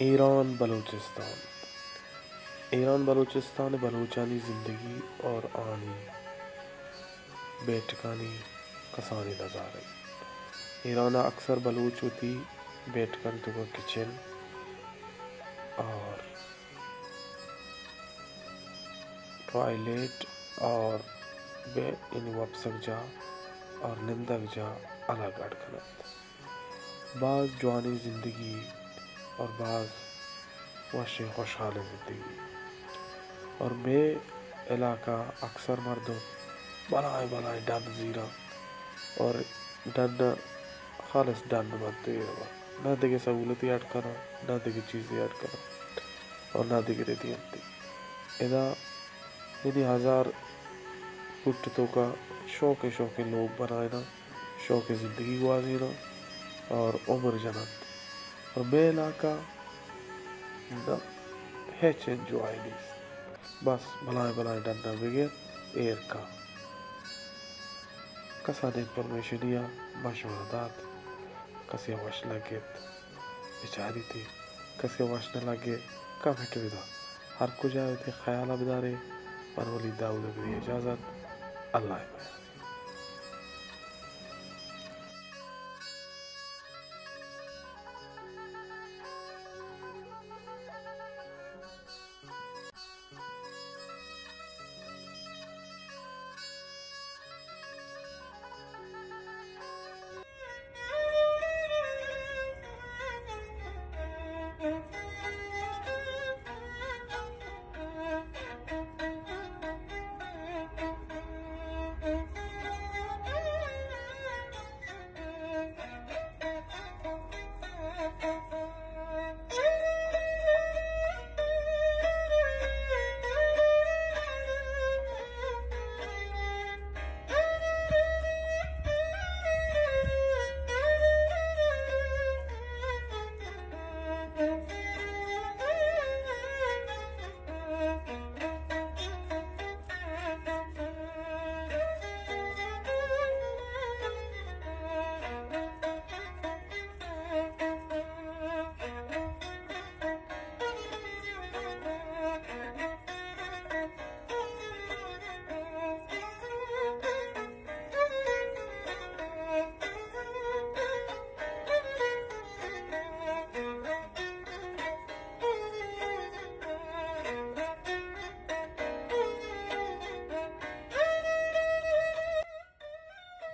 ایران بلوچستان۔ ایران بلوچستان ءِ بلوچانی زندگی اور آنی بیٹکانی کسانیں نظارہ۔ ایران ءَ اکثر بلوچ وتی بیٹکانی توکا کچن اور ٹوائلٹ اور بے، یعنی وپسگ جاہ اور نندگ جاہ الگ اڈ کننت۔ باز جوانیں زندگی اور باز وشیں خوشحالیں زندگی۔ اور مئے علاقہ اکثر مردم بلائیں بلائیں ڈن زیراں اور ڈن خالص ڈن بنت، ایر بنت۔ نہ دگہ سہولتے اڈ کناں، نہ دگہ چیزے اڈ کناں اور نہ دگہ ردی انت۔ ادا یعنی ہزار پٹ توکا شوقیں شوقیں لوگ بنائیناں، شوقیں زندگی گوازیناں اور عمر جننت۔ اور مئے علاقہ نہ ہچ انجوائے نیست۔ بس بلائیں بلائیں ڈناں بگر ایر کن۔ کسانیں انفارمیشنی ءَ مشورہ دات، کسے ءَ وش لگت بچاریت، کسے ءَ وش نہ لگت کمنٹ بدات۔ ہر کجا وتی خیال ءَ بدارے۔ من ولید داؤد ءَ بدی اجازت۔ اللہ ءِ میار۔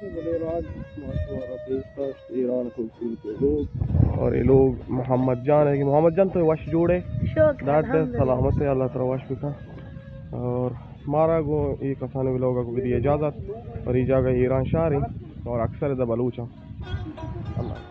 بلے راج ما شمارا پیش داشت ایران خوبصورت لوگ۔ اور یہ لوگ محمد جان ہے کہ محمد جان تو وش جوڑے؟ شکر، ڈاکٹر الحمدللہ۔ سلامت ہے، اللہ ترا وش بکن۔ اور مارا گو یہ کسانے لوگ کو بھی دی اجازت۔ اور یہ جگہ ایران شہر ہے اور اکثر دا بلوچ ہیں۔ اللہ۔